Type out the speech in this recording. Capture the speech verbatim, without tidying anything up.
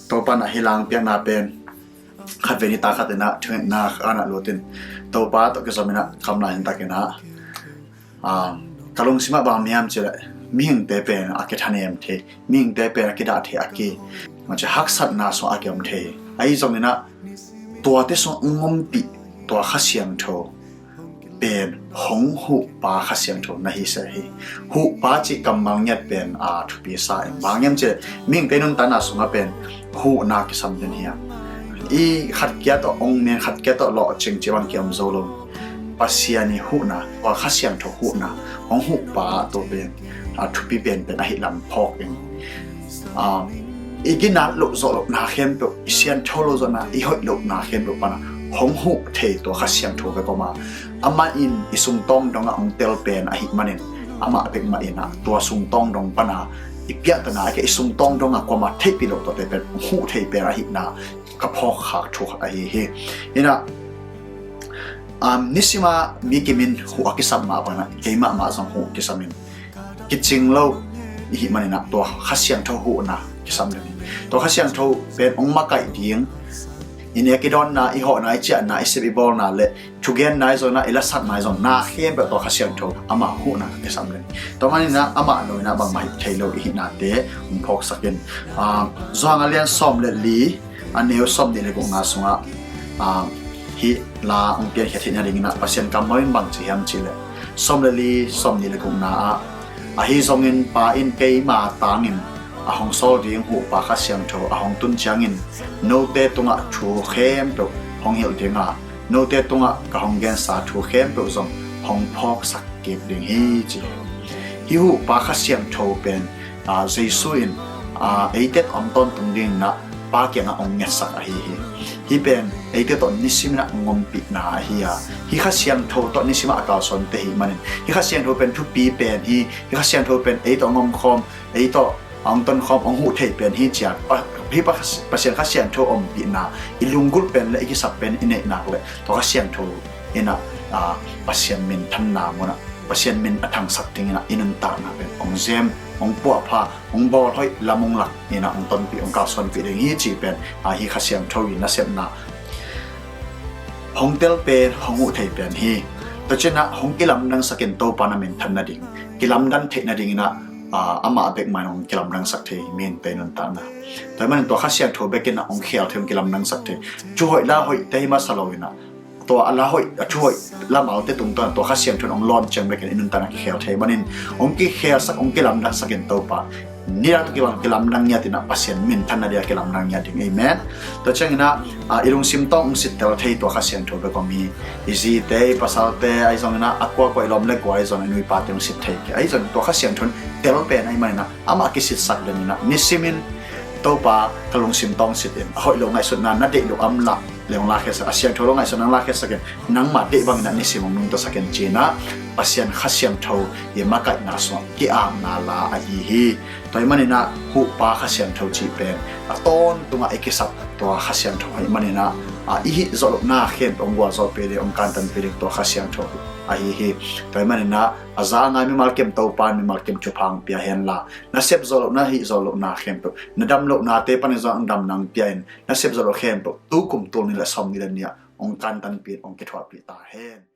Topa in ah hih la hong piakna pen khatvei ni ta khat in ah thungetna khat ah lut in, Topa tawh kizom in ah kamlai in tak in ah, ah, ka lungsim ah bang hiam cih leh mihingte pen a kithanem thei, mihingte pen a kidah thei, a ki, haksatna sungah a kiom thei. Ahi zongin ah tuate sungah hong ompih tua Kha Siangtho pen hong huhpa Kha Siangtho na hi seh hi. Huhpa cih kammal ngiat pen a thupi sa in, bang hiam cih leh mihingte nuntakna sungah pen huhna kisam den hiam? I khat kia tawh ong men, khat kia tawh lawhcing cih bang kiom zo lo. Pasian i huhna, tua Kha Siangtho huhna, hong huhpa tua pen a thupi penpen ahih lam phawk in, ah, i ginat loh zawh lohna khempeuh, i siangtho lo zawhna, i hoih lohna khempeuh pan ah hong huh thei tua Kha Siangtho bek om a, amah in i sungtawng dongah hong tel pen ahih manin, amah bek mah in ah tua sungtawng dong pan ah i piahtana, i sungtawng dongah kuamah theihpih loh tuate pen hong huh thei pen ahihna ka phawk khak thu khat ahi hi. In ah, um, nisim a mi kim in huh a kisam mah bangin ah keimah mah zong huh kisam in, kicing lo i hih manin ah tua Kha Siangtho huhna kisam den hi. Tua Kha Siangtho pen hong makaih ding, i nek i dawnna, i hawhna, i ciahna, i sep i bawlna le thugenna ahi zongin ah, i lasakna ahi zongin ah, na khempeuh tua Kha Siangtho ama huhna kisam den hi. Tua manin ah amah lo in ah bangmah hih thei lo i hihnate hong phawksak in, ah, Johan a lian sawm le li, a neu sawmnih le gukna sungah, ah, hih la hong piankhiat theih nadingin ah Pasian kammal in bang ci hiam cih leh, sawm le li, sawmnih le gukna ah, ahi zongin Pa in keima tangin a hong sawl ding Huhpa Kha Siangtho a hong tun ciangin, note tungah thu khempeuh hong hilh ding a, note tungah ka hong gensa thu khempeuh zong hong phawksak kik ding hi, ci hi. Hih Huhpa Kha Siangtho pen, ah, Jesu in, ah, eite tawh hong tawntung dingin ah Pa kiangah hong ngetsak ahi hi. Hih pen eite tawh nisim in ah hong ompihna ahi a, hih Kha Siangtho tawh nisim ah a kalsuante ahih manin, hih Kha Siangtho pen thupi pen hi, hih Kha Siangtho pen ei tawh hong omkhawm, ei tawh hong tonkhawm, hong huh thei pen hi, ci a, Pa, hih Pa, Pasian Kha Siangtho ompihna i lunggulh pen le i kisap pen i neih nak leh tua Kha Siangtho in ah, ah, Pasian minthanna mun ah, Pasian min a thangsak dingin ah i nuntakna pen hong zem, hong puahpha, hong bawlhoih, lam hong lak in ah hong tonpih, hong kalsuanpih ding hi, cih pen, ah, hih Kha Siangtho i nasepna. Hong tel pen, hong huh thei pen hi. Tua ciangin ah hong kilamdangsak in, Topa na minthan nading, kilamdan theih nadingin ah, ah, amah bek mah in hong kilamdangsak thei hi, mihingte nuntakna. Tua ahih manin tua Kha Siangtho bek in ah hong khel thei, hong kilamdangsak thei. Thu hoih la hoihte hi masa lo in ah, tua a la hoih, a thu hoih lamalte tungtawn ah tua Kha Siangtho in hong lawn ciang bek in i nuntakna kikhel thei manin, hong kikhelsak, hong kilamdangsak in, Topa, nidang tawh kibang kilamdang ngiat in ah, Pasian minthan nading a kilamdang ngiat ding. Amen. Tua ciangin ah, ah, i lungsim tawng hong sittel thei tua Kha Siangtho bek om hi. I zite, i pasalte ahi zongin ah, a kuakua, i lawm le gual ahi zongin, i nu i pate hong sit thei kei. Ahi zongin tua Kha Siangtho in tel pen ahih manin ah, amah kisitsak den in ah, nisimin, Topa, ka lungsim tawng sit in, a hoih lo ngaihsutna na deih loh a om leh hong lakhiasak, a siangtho lo ngaihsutna hong lakhiasak in, nangma deih bangin ah nisim hong nungtasak in, ci-in ah Pasian Kha Siangtho i makaihna sungah ki-apna la ahi hi. Tua ahih manin ah Huhpa Kha Siangtho cih pen a tawntungah i kisap tua Kha Siangtho ahih manin ah, ah, i hih zawh lohna khempeuh hong gualzawhpih ding, hong kantanpih ding tua Kha Siangtho ahi hi. Tua ahih manin ah a za a ngai mimal kim Topa in mimal kim thupha hong pia hen la, na sep zawh loh, na hih zawh lohna khempeuh, na dam lohnate panin zong damna hong pia in, na sep zawh loh khempeuh tu kum tul nih le sawmnih le nih ah hong kantanpih, hong kithuahpih ta hen.